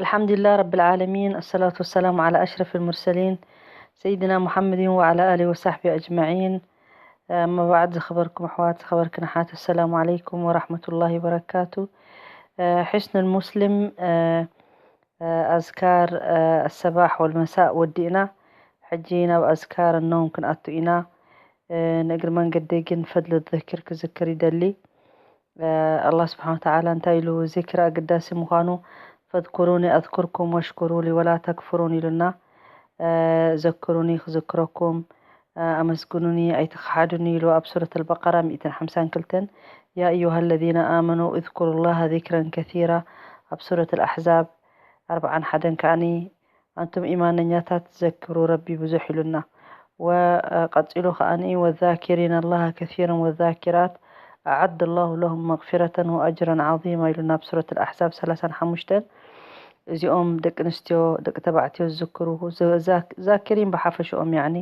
الحمد لله رب العالمين، الصلاة والسلام على أشرف المرسلين سيدنا محمد وعلى آله وصحبه أجمعين. أما بعد، ዝኸበርኩም ኣሕዋት፣ ዝኸበርክን ኣሓት፣ السلام عليكم ورحمة الله وبركاته. ሕስኑል ሙስሊም፣ ኣዝካር ኣሰባሕ ወልመሳእ ወዲእና፣ ሕጂ ናብ ኣዝካር ነውም ክንኣቱ ኢና። ንእግሪ መንገደይ ግን ፈድለ ዘኪር ክዝክር ይደሊ። ኣላህ ስብሓን ወተዓላ እንታይ ኢሉ ዚክር ኣገዳሲ ምዃኑ፣ ፈዝኩሩኒ ኣዝኩርኩም ወሽኩሩ ሊ ወላ ተክፍሩን ኢሉና። ዘክሩኒ ክዝክረኩም፣ ኣመስግኑኒ ኣይትኽሓዱኒ ኢሉ ኣብ ሱረት ኣልበቀራ ሚእትን ሓምሳን ክልተን። ያ ኣዩሃ ለዚነ ኣመኑ እዝኩሩ ላሃ ዚክረን ከሲራ ኣብ ሱረት ኣልኣሕዛብ ኣርብዓን ሓደን ከኣኒ ኣንቱም ኢማነኛታት ዘክሩ ረቢ ብዙሕ ኢሉና። ወቀጺሉ ከኣኒ ወዛኪሪን ኣላሃ ከሲረን ወዛኪራት ኣዓደ ላሁ ለሁም መግፊረተን ወኣጅረን ዓዚማ ኢሉና ኣብ ሱረት ኣልኣሕዛብ ሰላሳን ሓሙሽተን። እዚኦም ደቂ ኣንስትዮ ደቂ ተባዕትዮ ዝዝክሩ ዛኪሪን ብሓፈሽኦም ያኒ።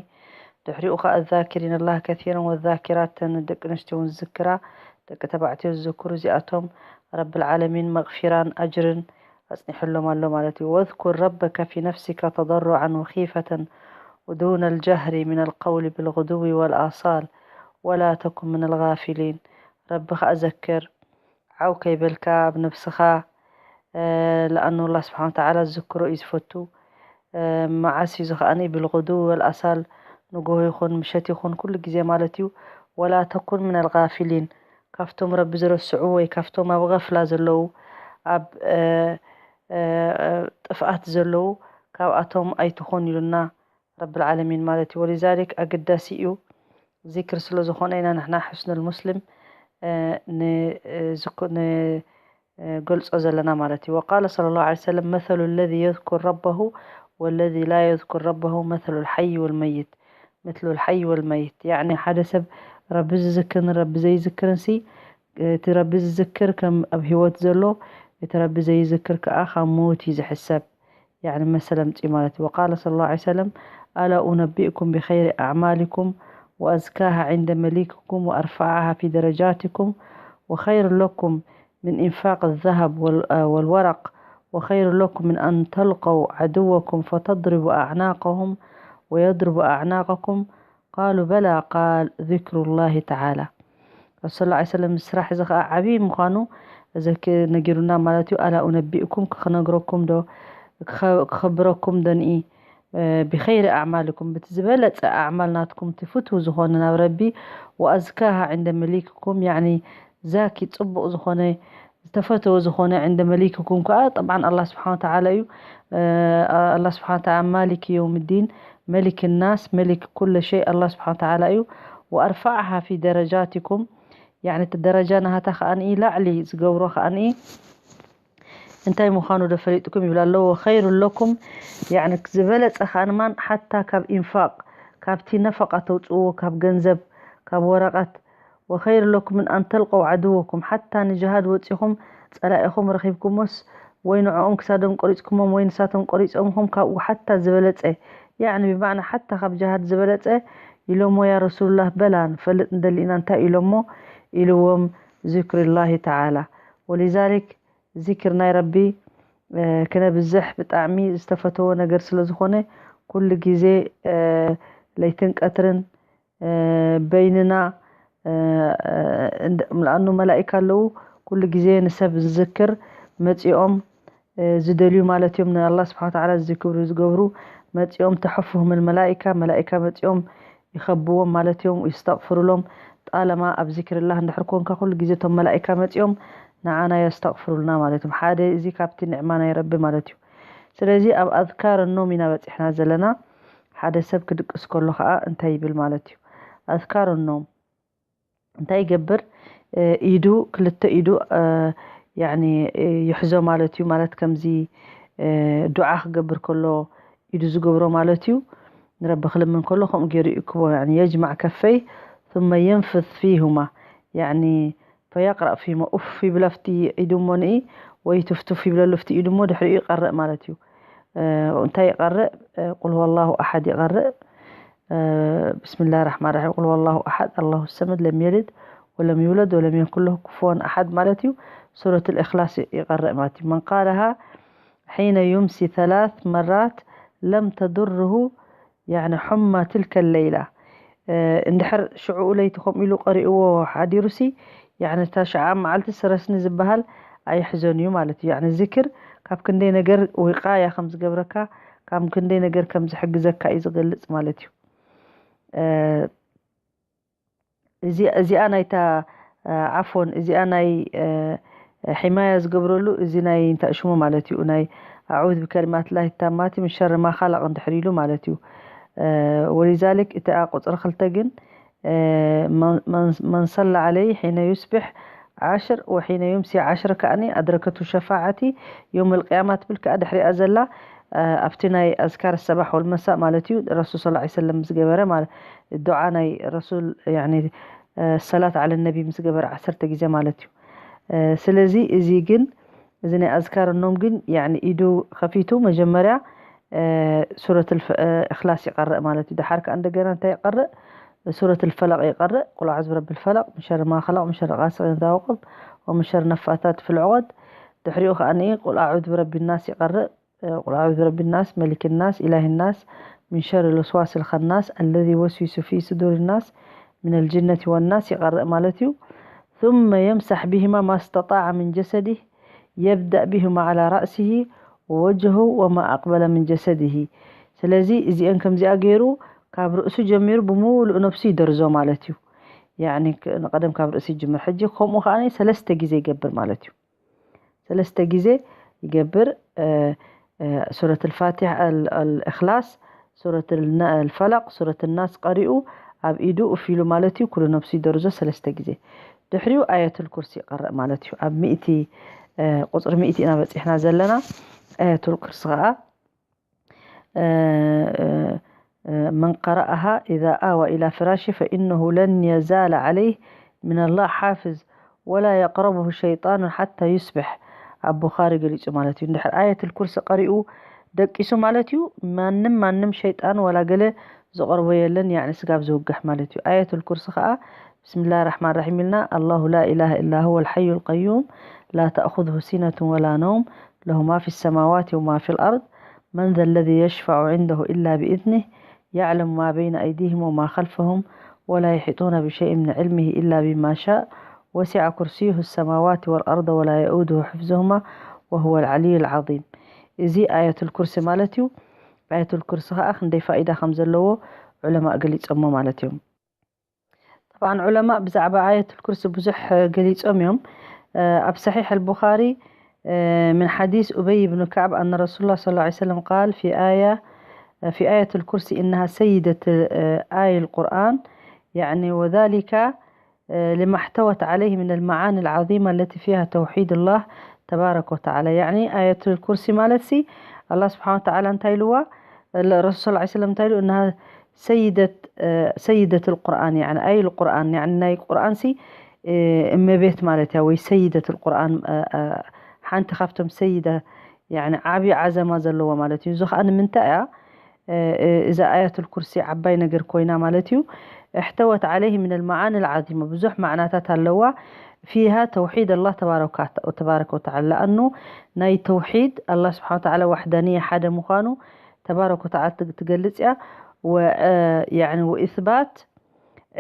ድሕሪኡ ከኣ ዛኪሪን ኣላህ ከሲረን ወዛኪራት ተን ደቂ ኣንስትዮ እውን ዝዝክራ ደቂ ተባዕትዮ ዝዝክሩ እዚኣቶም ረብል ዓለሚን መቕፊራን ኣጅርን ኣጽኒሕሎም ኣሎ ማለት እዩ። ወዝኩር ረበከ ፊ ነፍሲከ ተደሩዓን ወኺፈተን ወዱነ ልጀህሪ ሚን ኣልቀውሊ ብልጉዱዊ ወልኣሳል ወላ ተኩን ሚን ኣልጋፊሊን። ረቢ ከኣ ዘክር ዓው ከይበልካ ኣብ ነብስኻ። ለኣኑ ኣላህ ስብሓን ወተዓላ ዝዝክሮ እዩ ዝፈቱ። መዓስ እዩ ዝኸኣኒ ብልጉዱ ወልኣሳል ንጎሆ ይኹን ምሸት ይኹን ኩሉ ግዜ ማለት እዩ። ወላ ተኩን ምን ኣልጋፊሊን ካብቶም ረቢ ዝረስዑ ወይ ካብቶም ኣብ ገፍላ ዘለዉ ኣብ ጥፍኣት ዘለዉ ካብኣቶም ኣይትኹን ኢሉና ረብል ዓለሚን ማለት እዩ። ወሊዛሊክ ኣገዳሲ እዩ ዚክር ስለ ዝኾነ ኢና ንሕና ሕስኑል ሙስሊም ንዝኩ- ን- ገልጾ ዘለና ማለት እዩ። ወቃለ ሰለላሁ ዐለይሂ ወሰለም መሰሉ ለዚ የዝኩር ረበሁ ወለዚ ላ የዝኩር ረበሁ መሰሉ ልሓይ ወልመይት ምትሉ ልሓይ ወልመይት። ያዕኒ ሓደ ሰብ ረቢ ዝዝክርን ረቢ ዘይዝክርን ሲ እቲ ረቢ ዝዝክር ከም ኣብ ህይወት ዘሎ እቲ ረቢ ዘይዝክር ከዓ ካብ ሞት እዩ ዝሕሰብ። ያዕኒ መሰል ኣምፅኡ ማለት እዩ። ወቃለ ሰለላሁ ዐለይሂ ወሰለም ኣላ ኡነቢእኩም ብኸይሪ ኣዕማሊኩም ወኣዝካሃ ዕንደ መሊክኩም ወኣርፈዓሃ ፊ ደረጃትኩም ወኸይሩ ለኩም من إنفاق الذهب والورق وخير لكم من أن تلقوا عدوكم فتضربوا أعناقهم ويضربوا أعناقكم قالوا بلى قال ذكر الله تعالى. ረሱል ላ ሰለም ስራሕ እዚ ከዓ ዓብዪ ምዃኑ እዚ ነጊሩና ማለት እዩ። ኣላ ኡነቢእኩም ክነግረኩም ዶ ክኸብረኩም ዶ ንኢ ብኸይሪ ኣዕማልኩም ብቲ ዝበለፀ ኣዕማል ናትኩም እቲ ፍትው ዝኾነ ናብ ረቢ ወኣዝካሃ ዕንደ መሊክኩም ያዕኒ ዛኪ ጽቡቕ ዝኾነ ዝተፈተወ ዝኾነ ዕንደ መሊክኩም ከዓ ጠብዓን ኣላህ ስብሓን ወተዓላ እዩ። ኣላህ ስብሓን ወተዓላ ማሊክ የውም ዲን መሊክ ናስ መሊክ ኩለ ሸይ ኣላህ ስብሓን ወተዓላ እዩ። ወኣርፋዕሃ ፊ ደረጃትኩም ያዕኒ እቲ ደረጃ ናሃታ ከኣንኢ ላዕሊ ዝገብሮ ከኣንኢ እንታይ ምዃኑ ዶ ፈሊጥኩም ይብል ኣለዎ። ኸይሩ ለኩም ያዕኒ ዝበለጸ ከኣ ንማን ሓታ ካብ ኢንፋቅ ካብቲ ነፈቃ ተውፅእዎ ካብ ገንዘብ ካብ ወረቀት ወኸይሩ ለኩም ምን ኣንተልቀው ዓድወኩም ሓታ ንጅሃድ ወፂኹም ፀላኢኹም ረኺብኩሞስ ወይ ንዕኦም ክሳዶም ቆሪፅኩሞም ወይ ንሳቶም ቆሪፆምኹም ካብኡ ሓታ ዝበለፀ ያዕኒ ብማዕና ሓታ ካብ ጅሃድ ዝበለፀ ኢሎሞ ያ ረሱሉላህ በላ ንፈልጥ ንደሊ ኢና እንታይ ኢሎሞ ኢልዎም ዚክሩላሂ ተዓላ ወሊዛሊክ ዚክር ናይ ረቢ ክነብዝሕ ብጣዕሚ ዝተፈተወ ነገር ስለ ዝኾነ ኩሉ ግዜ ለይትን ቀትርን በይንና ምልኣኑ መላኢካ ኣለዉ ኩሉ ግዜ ንሰብ ዝዝክር መፂኦም ዝደልዩ ማለት እዮም ንኣላ ስብሓን ተዓላ ዝክብሩ ዝገብሩ መፂኦም ተሐፉሁም መላኢካ መላኢካ መፂኦም ይኸብዎም ማለት እዮም ይስተቕፍሩሎም ጣለማ ኣብ ዚክርላህ እንድሕር ኮንካ ኩሉ ግዜ እቶም መላኢካ መፂኦም ንዓና የስተቕፍሩልና ማለት እዮም ሓደ እዚ ካብቲ ንዕማ ናይ ረቢ ማለት እዩ ስለዚ ኣብ ኣዝካር ኖም ኢና በፂሕና ዘለና ሓደ ሰብ ክድቅስ ከሎ ከዓ እንታይ ይብል ማለት እዩ ኣዝካር ኖም እንታይ ይገብር ኢዱ ክልተ ኢዱ ያኒ ይሕዞ ማለት እዩ ማለት ከምዚ ዱዓ ክገብር ከሎ ኢዱ ዝገብሮ ማለት እዩ ንረቢ ክልምን ከሎ ከምኡ ገይሩ ይእክቦ يعني يجمع كفيه ثم ينفث فيهما يعني فيقرأ فيهما ኡፍ ይብል ኣብቲ ኢዱ እሞ ንኢ ወይ ትፍቱፍ ይብለሉ ኣብቲ ኢዱ እሞ ድሕሪኡ ይቀርእ ማለት እዩ እንታይ ይቀርእ ቁል هو الله أحد ይቀርእ بسم الله الرحمن الرحيم قل هو الله أحد الله الصمد لم يلد ولم يولد ولم يكن له كفوا أحد ማለት እዩ ሱረት الإخلاص ይቀርእ ማለት እዩ من قالها حين يمسي ثلاث مرات لم تضره، يعني، حمى تلك الليلة. እንድሕር ሽዑኡ ለይቲ ከምኡ ኢሉ ቀሪእዎ ሓዲሩሲ፣ ያዕኒ፣ እታ ሽዓ መዓልቲ ስረስኒ ዝበሃል ኣይሕዞን እዩ ማለት እዩ። ያዕኒ፣ ዝክር ካብ ክንደይ ነገር ውቃያ ከም ዝገብረካ፣ ካብ ክንደይ ነገር ከም ዝሕግዘካ እዩ ዝገልጽ ማለት እዩ። እዚኣ ናይታ ዓፎን እዚኣ ናይ ሒማያ ዝገብረሉ፣ እዚ ናይ እንታይ ሽሙ ማለት እዩ፣ ናይ ኣዑዝ ብከሊማት ላሂ ታማቲ ምን ሸሪ ማ ኸለቕ እንድሕር ኢሉ ማለት እዩ። ወሊዛሊክ እቲ ቁፅሪ ክልተ ግን መን ሰላ ዓለይ ሒነ ዩስብሕ ዓሽር ወሒነ ዩምሲ ዓሽር ከኣኒ ኣድረከቱ ሸፋዓቲ የውም ልቅያማ ትብል ከኣ ድሕሪኣ ዘላ ኣብቲ ናይ ኣዝካር ሰባሕ ወልመሳእ ማለት እዩ። ረሱል ስ ሰለም ምስ ገበረ ማለት ዱዓ ናይ ረሱል ሰላት ዓለ ነቢ ምስ ገበረ ዓሰርተ ግዜ ማለት እዩ። ስለዚ እዚ ግን እዚ ናይ ኣዝካር ኖም ግን ያኒ ኢዱ ከፊቱ መጀመርያ ሱረት እክላስ ይቀርእ ማለት እዩ። ድሓር ከኣ እንደገና እንታይ ይቀርእ? ሱረት ልፈለቕ ይቀርእ። ቁል ኣዑዝ ብረቢ ልፈለቕ፣ ምን ሸሪ ማ ኸለቕ፣ ምን ሸሪ ቃሲቅ ኢዛ ወቀብ፣ ወምን ሸሪ ነፋታት ፊል ዑቀድ። ድሕሪኡ ከኣ ቁል ኣዑዝ ብረቢ ናስ ይቀርእ። ቁል ኣዑዝ ብረቢ ናስ፣ መሊክ ናስ፣ ኢላሂ ናስ፣ ምን ሸሪ ልወስዋስ ልኸናስ፣ ኣለዚ ወስዊሱ ፊ ሱዱር ናስ፣ ምን ልጅነቲ ወናስ ይቀርእ ማለት እዩ። ثم يمسح بهما ما استطاع من جسده يبدأ بهما على رأسه ووجهه وما أقبل من جسده። ስለዚ እዚአን ከምዚኣ ገይሩ ካብ ርእሱ ጀሚሩ ብምሉእ ነብሱ ይደርዞ ማለት እዩ። ያኒ ንቀደም ካብ ርእሱ ይጅምር። ሕጂ ከምኡ ከዓ ሰለስተ ግዜ ይገብር ማለት እዩ። ሰለስተ ግዜ ይገብር። ሱረት ልፋቲሕ፣ ልእክላስ፣ ሱረት ልፈለቅ፣ ሱረት ናስ ቀሪኡ ኣብ ኢዱ እፍ ኢሉ ማለት እዩ። ኩሉ ነብሱ ይደርዞ ሰለስተ ግዜ። ድሕሪኡ ኣየቱል ኩርሲ ይቀርእ ማለት እዩ። ኣብ ሚእቲ ቁፅሪ ሚእቲ ኢና በፂሕና ዘለና። ኣየቱል ኩርሲ ከዓ መን ቀረኣሃ ኢዛ ኣዋ ኢላ ፍራሺ ፈኢነሁ ለን የዛለ ዓለይህ ሚነላህ ሓፍዝ ወላ የቅረቡሁ ሸይጣኑን ሓታ ዩስብሕ። ኣብ ቡኻሪ ገሊጹ ማለት እዩ። እንድሕር ኣየትል ኩርሲ ቀሪኡ ደቂሱ ማለት እዩ፣ ማንም ማንም ሸይጣን ወላ ገለ ዝቐርቦ የለን፣ ያዕኒ ስጋብ ዝውጋሕ ማለት እዩ። ኣየትል ኩርሲ ኸኣ ብስምላህ ራሕማን ራሒም ኢልና፣ ኣላሁ ላ ኢላሃ ኢላ ሁወ ልሓዩ ልቀዩም ላ ተእኹዝሁ ሲነቱን ወላ ነውም ለሁ ማ ፊ ሰማዋት ወማ ፊ ልኣርድ መን ዘ ለዚ የሽፈዑ ዕንደሁ ኢላ ብኢዝኒህ يعلم ما بين أيديهم وما خلفهم ولا يحيطون بشيء من علمه إلا بما شاء وسع كرسيه السماوات والأرض ولا يؤوده حفظهما وهو العلي العظيم። እዚ ኣየቱል ኩርሲ ማለት እዩ። ኣየቱል ኩርሲ ከዓ ክንደይ ፋኢዳ ከም ዘለዎ ዑለማእ ገሊጾሞ ማለት እዮም። طبعا ዑለማእ ብዛዕባ ኣየቱል ኩርሲ ብዙሕ ገሊጾም እዮም። ኣብ ሰሒሕ ኣልቡኻሪ من حديث أبي بن كعب أن رسول الله صلى الله عليه وسلم قال في آية في آية الكرسي إنها سيدة آي القرآن، يعني وذلك لما احتوت عليه من المعاني العظيمة التي فيها توحيد الله تبارك وتعالى. يعني آية الكرسي ማለት ሲ ኣላህ ስብሓን ወተዓላ እንታይ ኢልዋ? ረሱል ስ ሰለም እንታይ ኢሉ? إنها سيدة سيدة القرآن، يعني آي القرآن، يعني ናይ ቁርኣን ሲ እመቤት ማለት እያ፣ ወይ ሰይደት ልቁርኣን፣ ሓንቲ ካብቶም ሰይዳ፣ ያኒ ዓብዪ ዓዘማ ዘለዋ ማለት እዩ። እዚ ኸዓ ንምንታይ እያ? እዛ ኣያቱል ኩርሲ ዓባይ ነገር ኮይና ማለት እዩ። احتوت عليه من المعاني العظيمة، ብዙሕ ማዕናታት ኣለዋ። فيها توحيد الله تبارك وتعالى، لأنه ናይ ተውሒድ ኣላህ ስብሓን ወተዓላ ዋሕዳንያ ሓደ ምዃኑ ተባረክ ወተዓላ ትገልጽ እያ። وإثبات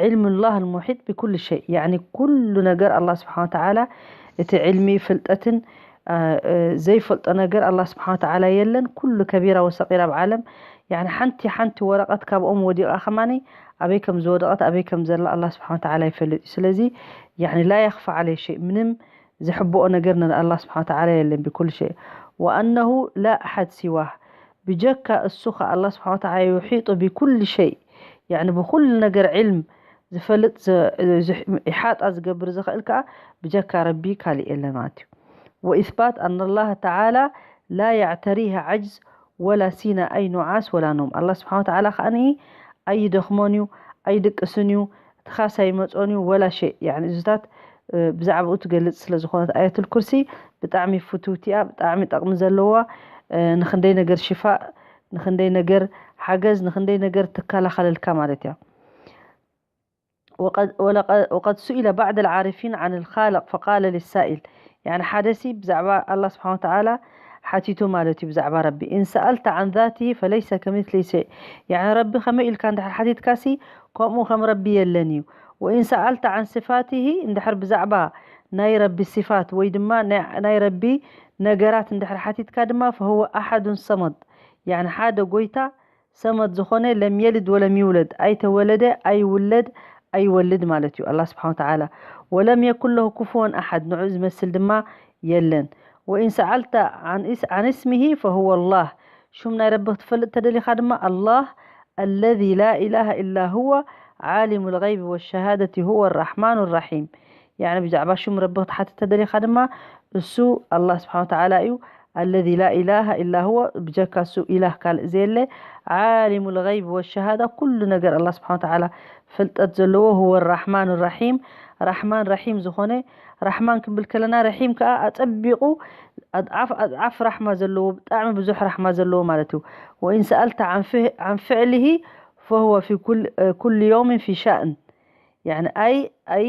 علم الله المحيط بكل شيء، يعني ኩሉ ነገር ኣላህ ስብሓን ወተዓላ እቲ ዕልሚ ፍልጠትን ዘይፈልጦ ነገር ኣላህ ስብሓን ወተዓላ የለን። ኩሉ ከቢራ ወሰቂራ ኣብ ዓለም፣ ያኒ ሓንቲ ሓንቲ ወረቐት ካብኦም ወዲቓ ከማኒ ኣበይ ከም ዝወደቐት ኣበይ ከም ዘላ ኣላህ ስብሓን ወተዓላ ይፈልጥ እዩ። ስለዚ ያኒ ላ የኽፋ ዓለይ ሸይ፣ ምንም ዝሕብኦ ነገር ንኣላህ ስብሓን ወተዓላ የለን። ብኩል ሸይ ወኣነሁ ላ ኣሓድ ሲዋህ፣ ብጀካ እሱ ኸ ኣላህ ስብሓን ወተዓላ ዩሒጡ ብኩል ሸይ፣ ያኒ ብኩሉ ነገር ዕልም ዝፈልጥ፣ ኢሓጣ ዝገብር ዝኽእል ከኣ ብጀካ ረቢ ካሊእ የለን ማለት እዩ። وإثبات أن الله تعالى لا يعتريه عجز ولا سينا أي نعاس ولا نوم። ኣላህ ስብሓን ወተዓላ ከኣ ኣይደኽሞን እዩ፣ ኣይድቅስን እዩ፣ ትኻስ ኣይመጾን እዩ ወላ ሸይ። ያኒ እዚታት ብዛዕባኡ ትገልጽ ስለ ዝኾነት ኣየቱል ኩርሲ ብጣዕሚ ፍትውቲ እያ፣ ብጣዕሚ ጠቕሚ ዘለዋ፣ ንኽንደይ ነገር ሽፋእ፣ ንኽንደይ ነገር ሓገዝ፣ ንኽንደይ ነገር ትከላኸለልካ ማለት እያ። وقد سئل بعض العارفين عن الخالق فقال للسائل، يعني ሓደ ሲ ብዛዕባ ኣላህ ስብሓን ወተዓላ ሓቲቱ ማለት እዩ ብዛዕባ ረቢ። إن سألت عن ذاته فليس كمثله شيء. ያዕኒ ረቢ ከመይ ኢልካ እንድሕር ሓቲትካሲ ከምኡ ከም ረቢ የለን እዩ። وإن سألت عن صفاته እንድሕር ብዛዕባ ናይ ረቢ صفات ወይ ድማ ናይ ናይ ረቢ ነገራት እንድሕር ሓቲትካ ድማ فهو أحد صمد. ያዕኒ ሓደ ጎይታ ሰመድ ዝኾነ لم يلد ولم يولد ኣይተወለደ ኣይውለድ ኣይወልድ ማለት እዩ ኣላህ ስብሓን ወተዓላ። ولم يكن له كفوا أحد ንዑ ዝመስል ድማ የለን። وإن سألت عن اس عن اسمه فهو الله. ሹም ናይ ረቢ ክትፈልጥ ተደሊኻ ድማ الله الذي لا إله إلا هو عالم الغيب والشهادة هو الرحمن الرحيم. ያዕኒ ብዛዕባ ሹም ረቢ ክትሓትት ተደሊኻ ድማ እሱ ኣላህ ስብሓን ወተዓላ እዩ። الذي لا إله إلا هو ብጀካ እሱ ኢላህ ካልእ ዘየለ عالم الغيب والشهادة ኩሉ ነገር ኣላህ ስብሓን ወተዓላ ፍልጠት ዘለዎ هو الرحمن الرحيم. ራሕማን ራሒም ዝኾነ ራሕማን ክንብል ከለና ረሒም ከዓ ኣፀቢቑ ኣድዓፍ ኣድዓፍ ራሕማ ዘለዎ ብጣዕሚ ብዙሕ ራሕማ ዘለዎ ማለት እዩ። وإن سألت عن فه- عن فعله فهو في كل كل يوم في شأن. يعني أي أي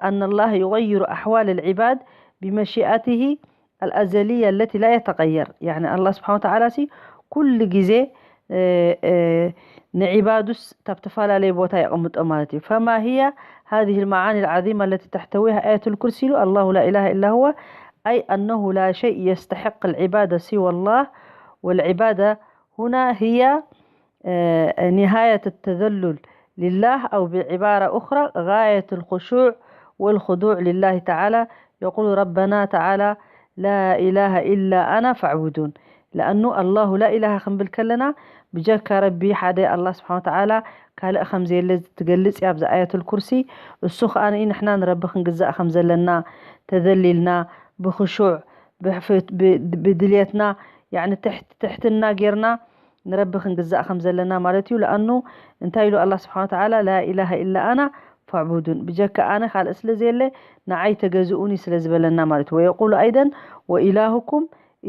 أن الله يغير أحوال العباد بمشيئته الأزلية التي لا يتغير. يعني الله سبحانه وتعالى ሲ ኩሉ ግዜ ንዒባዱስ ካብ ተፈላለየ ቦታ የቐምጦ ማለት እዩ። فما هي هذه المعاني العظيمة التي تحتويها آية الكرسي؟ الله لا إله إلا هو أي أنه لا شيء يستحق العبادة سوى الله. والعبادة هنا هي نهاية التذلل لله أو بعبارة أخرى غاية الخشوع والخضوع لله تعالى. يقول ربنا تعالى لا إله إلا أنا فاعبدون. لأنه الله لا إله ክንብል ከለና ብጀካ ረቢ ሓደ ኣላህ ስብሓን ወተዓላ ካልእ ከም ዘየለ ትገልጽ እያ ኣብዚ ኣያቱል ኩርሲ። እሱ ከኣ ንሕና ንረቢ ክንግዛእ ከም ዘለና ተዘሊልና ብኽሹዕ ብድልየትና ትሕትና ጌርና ንረቢ ክንግዛእ ከም ዘለና ማለት እዩ። ለኣኑ እንታይ ኢሉ ኣላ ስብሓን ወተዓላ ላ ኢላሃ ኢላ ኣና ፋዕቡዱን፣ ብጀካ ኣነ ካልእ ስለ ዘየለ ንዓይ ተገዝኡኒ ስለ ዝበለና ማለት እዩ። ወየቁሉ ኣይደን ወኢላሁኩም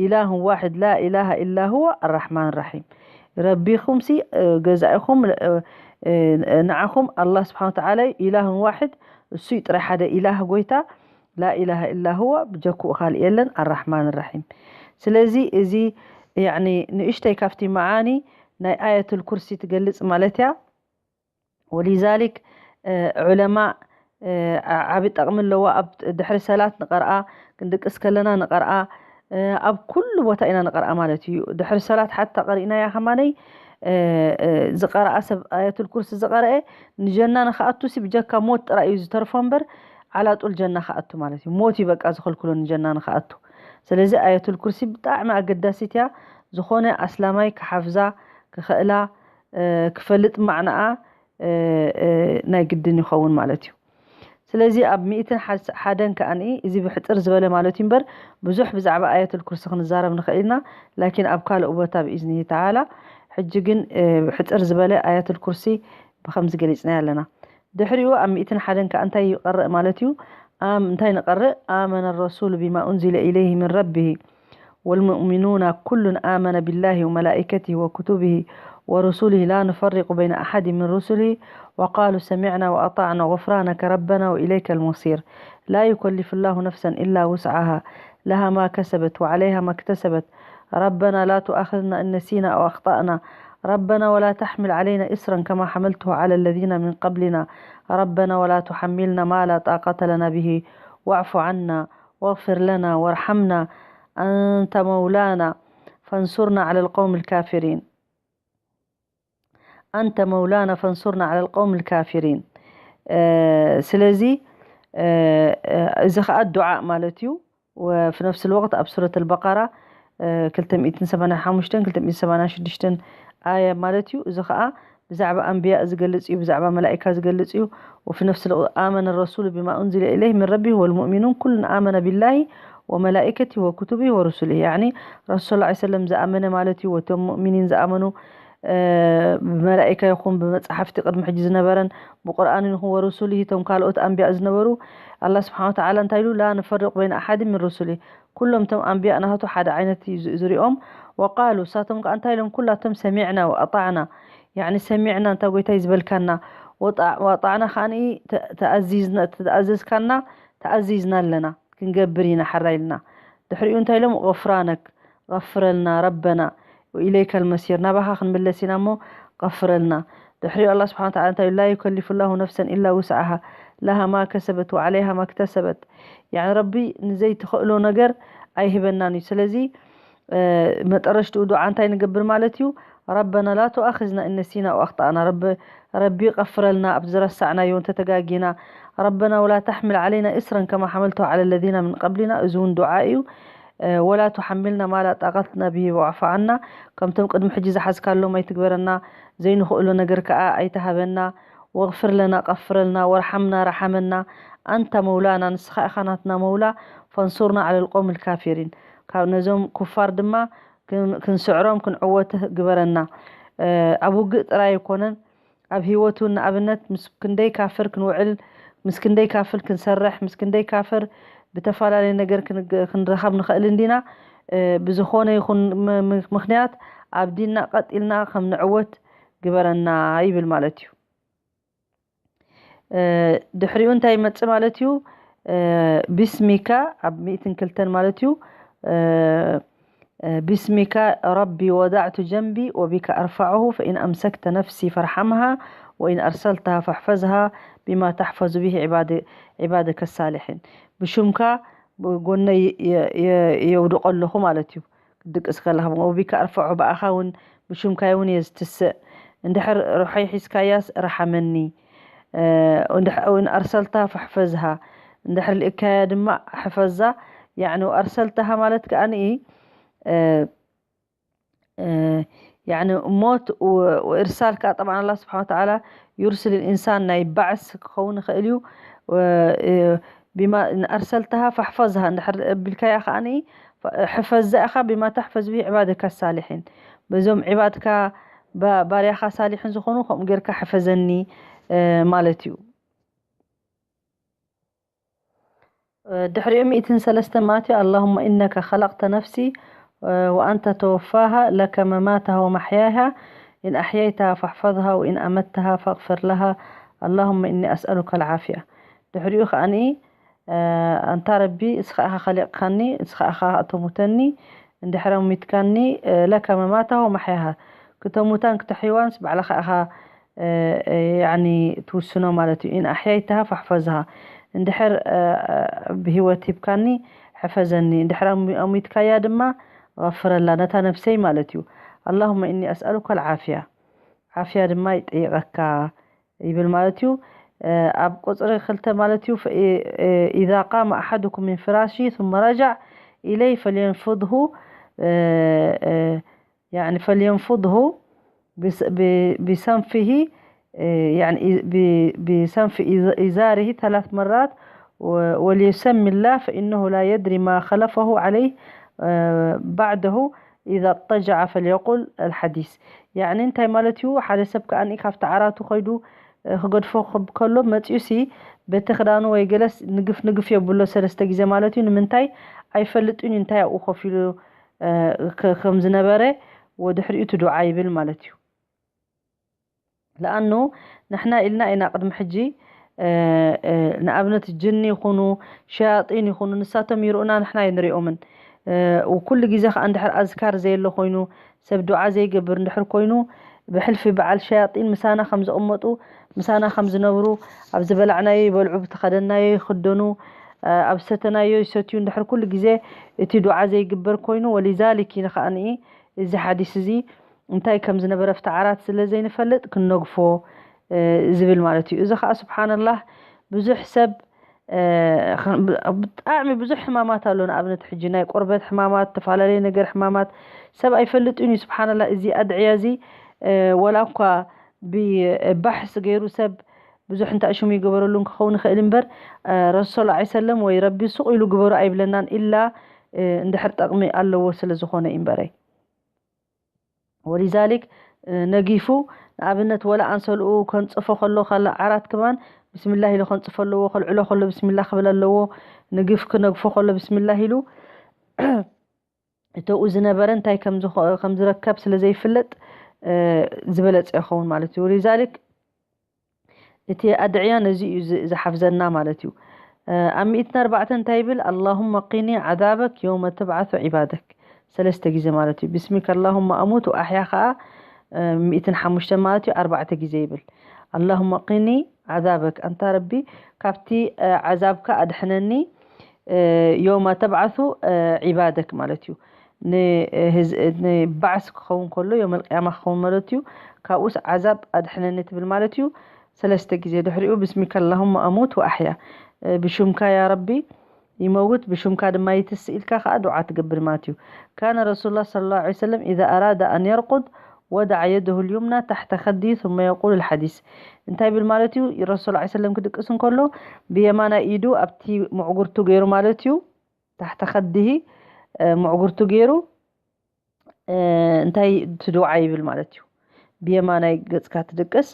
ኢላሁን ዋሕድ ላ ኢላሃ ኢላ ሁወ ኣራሕማን ራሒም። ረቢኹምሲ ገዛኢኹም ንዓኹም ኣላ ስብሓን ወተዓላ ኢላሁን ዋሕድ፣ እሱይ ጥራይ ሓደ ኢላህ ጎይታ ላኢላሃ ኢላ ሁወ ብጀክኡ ካልእ የለን ኣራሕማን ራሒም። ስለዚ እዚ ያኒ ንእሽተይ ካብቲ መዓኒ ናይ ኣየቱል ኩርሲ ትገልጽ ማለት እያ። ወሊዛሊክ ዑለማ ዓቢ ጠቕሚ ኣለዋ። ኣብ ድሕሪ ሰላት ንቐርኣ፣ ክንድቅስ ከለና ንቐርኣ፣ ኣብ ኩሉ ቦታ ኢና ንቐርኣ ማለት እዩ። ድሕሪ ሰላት ሓታ ቀሪእናያ ከማነይ ዝቐረኣ ሰብ ኣየቱል ኩርሲ ዝቐረአ ንጀና ንኽኣቱ ሲ ብጀካ ሞት ጥራይ እዩ ዝተርፎ እምበር ዓላጡል ጀና ክኣቱ ማለት እዩ። ሞት እዩ በቃ ዝኸልክሎ ንጀና ንኽኣቱ። ስለዚ ኣየቱል ኩርሲ ብጣዕሚ ኣገዳሲት እያ። ዝኾነ ኣስላማይ ክሓፍዛ ክኽእላ ክፈልጥ ማዕናኣ ናይ ግድን ይኸውን ማለት እዩ። ስለዚ ኣብ ሚእትን ሓደን ከኣ እዚ ብሕጽር ዝበለ ማለት እዩ እምበር ብዙሕ ብዛዕባ ኣየቱል ኩርሲ ክንዛረብ ንኽእል ኢና። ላኪን ኣብ ካልእ ቦታ ብኢዝኒሂ ተዓላ። ሕጂ ግን ብሕጽር ዝበለ ኣየቱል ኩርሲ ብኸምዚ ገሊጽናዮ ኣለና። ድሕሪኡ ኣብ ሚእትን ሓደን ከኣ እንታይ ይቐርእ ማለት እዩ? ኣም እንታይ ንቐርእ? ኣመነ ረሱሉ ቢማ ኡንዚለ ኢለይሂ ምን ረቢሂ والمؤمنون كل آمن بالله وملائكته وكتبه ورسله لا نفرق بين أحد من رسله وقالوا سمعنا وأطعنا غفرانك ربنا وإليك المصير. لا يكلف الله نفسا إلا وسعها، لها ما كسبت وعليها ما اكتسبت. ربنا لا تؤاخذنا إن نسينا أو أخطأنا. ربنا ولا تحمل علينا إصرا كما حملته على الذين من قبلنا. ربنا ولا تحملنا ما لا طاقة لنا به واعف عنا واغفر لنا وارحمنا أنت مولانا فانصرنا على القوم الكافرين. أنت مولانا فانصرنا على القوم الكافرين. ስለዚ እዚ ኸኣ ዱዓ ማለት እዩ። وفي نفس الوقت ኣብ ሱረት البقرة ክልተ ሚእትን ሰማንያን ሓሙሽተን ክልተ ሚእትን ሰማንያን ሽዱሽተን ኣያ ማለት እዩ። እዚ ኸኣ ብዛዕባ ኣንብያ ዝገልጽ እዩ፣ ብዛዕባ መላኢካ ዝገልጽ እዩ። وفي نفس الوقت آمن الرسول بما أنزل إليه من ربه والمؤمنون كل آمن بالله وملائكته وكتبه ورسله። يعني ረሱል صلى الله عليه وسلم ዝኣመነ ማለት እዩ። ወቶም ሙእሚኒን ዝኣመኑ ብመላኢካ ይኹን ብመጽሓፍቲ ቅድሚ ሕጂ ዝነበረን ብቁርኣን ይኹን ወሩሱሊሂ እቶም ካልኦት ኣንብያ ዝነበሩ ኣላ ስብሓን ወተዓላ እንታይ ኢሉ لا نفرق بين أحد من رسله ኩሎም እቶም ኣንብያ ናቱ ሓደ ዓይነት እዩ ዝሪኦም። وقالوا እሳቶም ከዓ እንታይ ኢሎም ኩላቶም سمعنا وأطعنا يعني سمعنا እንታይ ጎይታይ ዝበልካና وأطعنا ከዓ ተኣዘዝካና ተኣዚዝና ኣለና ክንገብር ኢና ሓራ ኢልና ድሕሪኡ እንታይ ኢሎም غفرانك غفرلنا ربنا وإليك المصير ናባኻ ክንምለስ ኢና እሞ غفرلنا ድሕሪኡ ኣላ ስብሓን ተዓላ እንታይ لا يكلف الله نفسا إلا وسعها لها ما كسبت وعليها ما اكتسبت يعني ረቢ ንዘይትኽእሎ ነገር ኣይህበናን እዩ ስለዚ መጠረሽትኡ ዱዓ እንታይ ንገብር ማለት እዩ ربنا لا تؤاخذنا إن نسينا أو أخطأنا رب ረቢ غفرلنا ኣብ ዝረሳዕናዮ እንተተጋጊና ربنا ولا تحمل علينا إصرا كما حملته على الذين من قبلنا እዚ እውን ዱዓ እዩ ولا تحملنا ما لا طاقة لنا به واعف عنا ከምቶም ቅድሚ ሕጂ ዝሓዝካሎም ኣይትግበረና ዘይንኽእሎ ነገር ከዓ ኣይትሃበና واغفر لنا غفرلنا وارحمنا رحمنا أنت مولانا ንስኻ ኢኻ ናትና መውላ فانصرنا على القوم الكافرين ካብ ነዞም ኩፋር ድማ ክንስዕሮም ክንዕወት ግበረና ኣብ ውግእ ጥራይ ኣይኮነን ኣብ ህይወቱ ንኣብነት ምስ ክንደይ ካፍር ክንውዕል ምስ ክንደይ ካፍር ክንሰርሕ ምስ ክንደይ ካፍር ብተፈላለየ ነገር ክንረኸብ ንኽእል እንዲና ብዝኾነ ይኹን ምክንያት ኣብ ዲንና ቀጢልና ከም ንዕወት ግበረና ይብል ማለት እዩ ድሕሪኡ እንታይ ይመጽእ ማለት እዩ ቢስሚካ ኣብ ሚእትን ክልተን ማለት እዩ باسمك ربي وضعت جنبي وبك أرفعه فإن أمسكت نفسي فارحمها وإن أرسلتها فاحفظها بما تحفظ به عبادك الصالحين ብሽምካ ጎነይ የውድቆ ኣለኹ ማለት እዩ ክድቅስ ከለኻ وبك أرفعه ብኣኻ እውን ብሽምካይ እውን እየ ዝትስእ እንድሕር ሩሐይ ሒዝካያስ ርሓመኒ እንድሕር أرسلتها فاحفظها እንድሕር ልእካያ ድማ ሕፈዛ يعني أرسلتها ማለት ከኣ يعني موت وإرسال كا طبعا الله سبحانه وتعالى يرسل الإنسان ናይ ባዕስ ክኸውን ይኽእል እዩ بما أرسلتها فاحفظها እንድሕር ቢልካያ ከኣ ሕፈዛ ኢኻ بما تحفظ به عبادك الصالحين በዞም عبادك ባርያኻ ሳሊሕን ዝኾኑ ከምኡ ጌርካ ሕፈዘኒ ማለት እዩ ድሕሪኡ ሚእትን ሰለስተን ማለት እዩ اللهم إنك خلقت نفسي وأنت توفاها لك مماتها ومحياها إن أحييتها فاحفظها وإن أمتها فاغفر لها اللهم إني أسألك العافية ድሕሪኡ ከዓኒ ኣንታ ረቢ እስኻ ኢኻ ኸሊቕካኒ እስኻ ኢኻ ተሙተኒ እንድሕር ኣሙትካኒ ለከ መማታ ወማሕያሃ ክተሙታን ክተሕይዋንስ ባዕልኻ ኢኻ ትውስኖ ማለት እዩ إن أحييتها فاحفظها እንድሕር ብህይወት ሂብካኒ ሕፈዘኒ እንድሕር ኣሙትካያ ድማ غفرላ ነታ ነፍሰይ ማለት እዩ اللهم إني أسألك العافية ዓፍያ ድማ ይጠይቐካ ይብል ማለት እዩ ኣብ ቁፅሪ ክልተ ማለት እዩ إذا قام أحدكم من فراشه ثم رجع إليه فلينفضه يعني فلينفضه بسنفه يعني بسنف إزاره ثلاث مرات وليسم الله فإنه لا يدري ما خلفه عليه بعده إذا اضطجع فليقل الحديث يعني እንታይ ማለት እዩ ሓደ ሰብ ከኣ ካብቲ ዓራቱ ከይዱ ክገድፎ ከሎ መፅኡ ሲ በቲ ክዳኑ ወይ ገለስ ንግፍ ንግፍ የብሎ ሰለስተ ግዜ ማለት እዩ ንምንታይ ኣይፈልጥን እዩ እንታይ ኣብኡ ኮፍ ኢሉ ከም ዝነበረ ወድሕሪኡ እቲ ዱዓ ይብል ማለት እዩ ለኣኑ ንሕና ኢልና ኢና ቅድሚ ሕጂ ንኣብነት ጅኒ ይኹኑ ሸያጢን ይኹኑ ንሳቶም ይርኡና ንሕና ኣይንሪኦምን ኩሉ ግዜ ከዓ እንድሕር ኣዝካር ዘየሎ ኮይኑ ሰብ ዱዓ ዘይገብር እንድሕር ኮይኑ ብሕልፊ በዓል ሸያጢን ምሳና ከም ዝቕመጡ ምሳና ከም ዝነብሩ ኣብ ዝበላዕናዮ ይበልዑ ብተኸደናዮ ይኽደኑ ኣብ ዝሰተናዮ ይሰትዩ እንድሕር ኩሉ ግዜ እቲ ዱዓ ዘይግበር ኮይኑ ወሊዛሊክ ኢነ ከዓ ንኢ እዚ ሓዲስ እዚ እንታይ ከም ዝነበረ ኣብቲ ዓራት ስለ ዘይንፈልጥ ክንነግፎ ዝብል ማለት እዩ። እዚ ከዓ ስብሓንላህ ብዙሕ ሰብ ብጣዕሚ ብዙሕ ሕማማት ኣሎ። ንኣብነት ሕጂ ናይ ቆርበት ሕማማት፣ ዝተፈላለዩ ነገር ሕማማት ሰብ ኣይፈልጥን እዩ። ስብሓንላህ እዚ ኣድዕያ እዚ ወላ እኳ ብባሕስ ገይሩ ሰብ ብዙሕ እንታይ ሽሙ ይገበረሉ ክኸውን ይኽእል እምበር ረሱል ሰለላሁ ዐለይሂ ወሰለም ወይ ረቢ ሱቕ ኢሉ ግበሩ ኣይብለናን ኢላ እንድሕር ጠቕሚ ኣለዎ ስለ ዝኾነ እዩ እምበረይ። ወሊዛሊክ ነጊፉ ንኣብነት ወላ ኣንሰልኡ ከንጽፎ ከሎ ካላ ዓራት ክማን ብስሚላህ ኢሉ ከንጽፎ ኣለዎ፣ ከልዕሎ ከሎ ብስሚላህ ክብል ኣለዎ፣ ንግፍ ክነግፎ ከሎ ብስሚላህ ኢሉ እተኡ ዝነበረ እንታይ ከም ዝረከብ ስለ ዘይፍለጥ ዝበለጸ ይኸውን ማለት እዩ። ወሊዛሊክ እቲ ኣድዕያ ነዚ እዩ ዝሓፍዘና ማለት እዩ። ኣብ ሚእትን ኣርባዕተን እንታይ ይብል? اللهم قني عذابك يوم تبعث عبادك ሰለስተ ግዜ ማለት እዩ። ብስሚከ ኣላሁመ ኣሙት ወኣሕያ ከዓ ሚእትን ሓሙሽተ ማለት እዩ፣ ኣርባዕተ ግዜ ይብል። ኣላሁመ ቂኒ ዓዛበክ፣ ኣንታ ረቢ ካብቲ ዓዛብካ ኣድሕነኒ፣ ዮማ ተብዓሱ ዒባደክ ማለት እዩ። ንባዕስ ክኸውን ከሎ፣ ዮም ኣልቅያማ ክኸውን ማለት እዩ። ካብኡስ ዓዛብ ኣድሕነኒ ትብል ማለት እዩ። ሰለስተ ግዜ ድሕሪኡ ብስሚከ ኣላሁመ ኣሙት ወኣሕያ፣ ብሽምካ ያ ረቢ ይመውት፣ ብሽምካ ድማ ይትስእ ኢልካ ከዓ ዱዓ ትገብር ማለት እዩ። ካነ ረሱሉላህ ሰለላሁ ዐለይሂ ወሰለም ኢዛ ኣራደ ኣን የርቁድ ወደዓ የደሁ ልዩምና ታሕተ ከዲ ثم የቁሉ ልሓዲስ። እንታይ ይብል ማለት እዩ? ረሱል ዐለይሂ ሰለም ክድቅስ እንከሎ ብየማናይ ኢዱ ኣብቲ ምዕጉርቱ ገይሩ ማለት እዩ። ታሕተ ከዲሂ ምዕጉርቱ ገይሩ እንታይ ትድውዓ ይብል ማለት እዩ። ብየማናይ ገጽካ ትድቅስ፣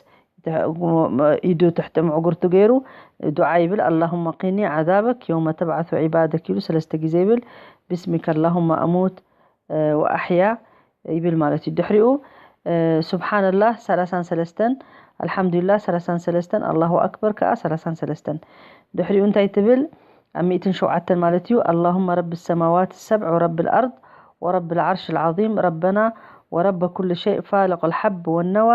ኢዱ ትሕቲ ምዕጉርቱ ገይሩ ዱዓ ይብል። ኣላሁመ ቂኒ ዓዛበክ የውመ ተብዓሱ ዒባደክ ኢሉ ሰለስተ ግዜ ይብል። ብስሚከ ኣላሁመ ኣሙት ወኣሕያ ይብል ማለት እዩ። ድሕሪኡ ስብሓንላህ ሰላሳን ሰለስተን፣ ኣልሓምዱሊላህ ሰላሳን ሰለስተን፣ ኣላሁ ኣክበር ከዓ ሰላሳን ሰለስተን። ድሕሪኡ እንታይ ትብል? ኣብ ሚእትን ሸውዓተን ማለት እዩ። ኣላሁመ ረቢ ሰማዋት ሰብዕ ወረቢ ልኣርድ ወረቢ ልዓርሽ ልዓዚም ረበና ወረበ ኩሉ ሸይእ ፋልቅ ልሓብ ወነዋ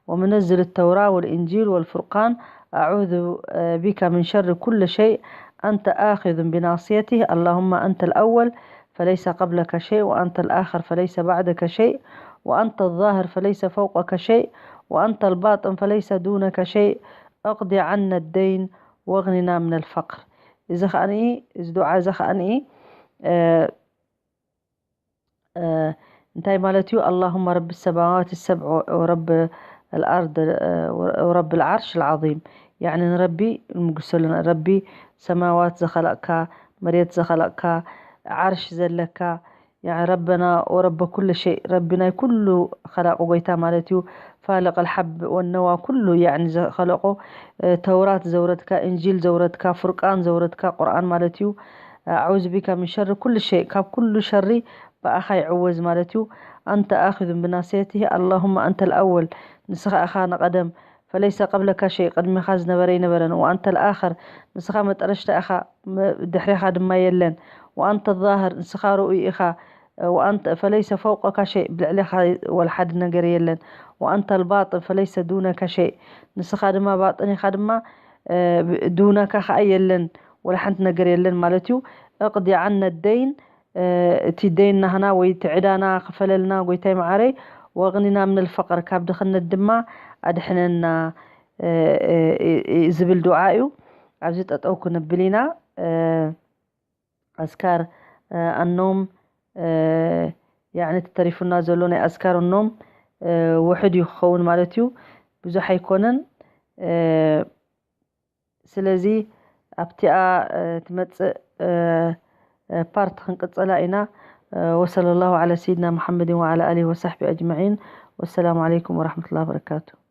ومنزل التوراة والإنجيل والفرقان أعوذ بك من شر كل شيء أنت آخذ بناصيته اللهم أنت الأول فليس قبلك شيء وأنت الآخر فليس بعدك شيء وأنت الظاهر فليس فوقك شيء وأنت الباطن فليس دونك شيء اقض عنا الدين واغننا من الفقر. እዚ ኸኣኒ እዚ ዱዓ እዚ ኸኣኒ እንታይ ማለት እዩ? ኣላሁመ ረቢ ሰማዋት ሰብዕ ወረቢ ልኣርድ ወረቢ ልዓርሽ ልዓዚም። ያዕኒ ንረቢ ንምጉሰሉ፣ ረቢ ሰማዋት ዘኸለቕካ፣ መሬት ዘኸለቕካ፣ ዓርሽ ዘለካ፣ ያዕኒ ረበና ወረበ ኩሉ ሸይ፣ ረቢ ናይ ኩሉ ኸላቂ ጎይታ ማለት እዩ። ፋልቅ ልሓብ ወነዋ፣ ኩሉ ያዕኒ ዘኸለቆ፣ ተውራት ዘውረድካ፣ እንጂል ዘውረድካ፣ ፍርቃን ዘውረድካ፣ ቁርኣን ማለት እዩ። ኣዑዙ ቢካ ምን ሸሪ ኩሉ ሸይ፣ ካብ ኩሉ ሸሪ ብኣኻ ይዕወዝ ማለት እዩ። ኣንተ ኣኺዙን ብናስየቲሂ ኣላሁመ ኣንተ ልኣወል፣ ንስኻ ኢኻ ንቐደም፣ ፈለይሰ ቀብለካ ሸይ፣ ቅድሚኻ ዝነበረ ኣይነበረን፣ ወኣንተ ልኣኸር፣ ንስኻ መጠረሽታ ኢኻ፣ ድሕሬኻ ድማ የለን፣ ወኣንተ ዛህር፣ ንስኻ ርኡይ ኢኻ፣ ወኣንተ ፈለይሰ ፈውቀካ ሸይ፣ ብልዕሌኻ ወላ ሓደ ነገር የለን፣ ወኣንተ ልባጥን ፈለይሰ ዱነካ ሸይ፣ ንስኻ ድማ ባጥን ኢኻ ድማ፣ ዱነካ ኸኣ የለን፣ ወላ ሓንቲ ነገር የለን ማለት እዩ። እቕዲ ዓነ ደይን፣ እቲ ደይን ናህና ወይ እቲ ዕዳና ክፈለልና ጎይታይ መዓረይ፣ ወቕኒና ምነል ፈቕር፣ ካብ ድኽነት ድማ ኣድሕነና ዝብል ዱዓ እዩ። ኣብዚ ጠጠው ክንብል ኢና። ኣዝካር ኣኖም ያዕኒ ተሪፉና ዘሎ ናይ ኣዝካር ኣኖም ውሕድ እዩ ክኸውን ማለት እዩ። ብዙሕ ኣይኮነን። ስለዚ ኣብቲኣ ትመፅእ ፓርት ክንቅፅላ ኢና። ወሰለ ላሁ ዓላ ሰይድና ሙሓመድን ወዓላ ኣሊሂ ወሳሕቢ ኣጅማዒን። ወሰላሙ ዓለይኩም ወራሕመቱላሂ ወበረካቱ።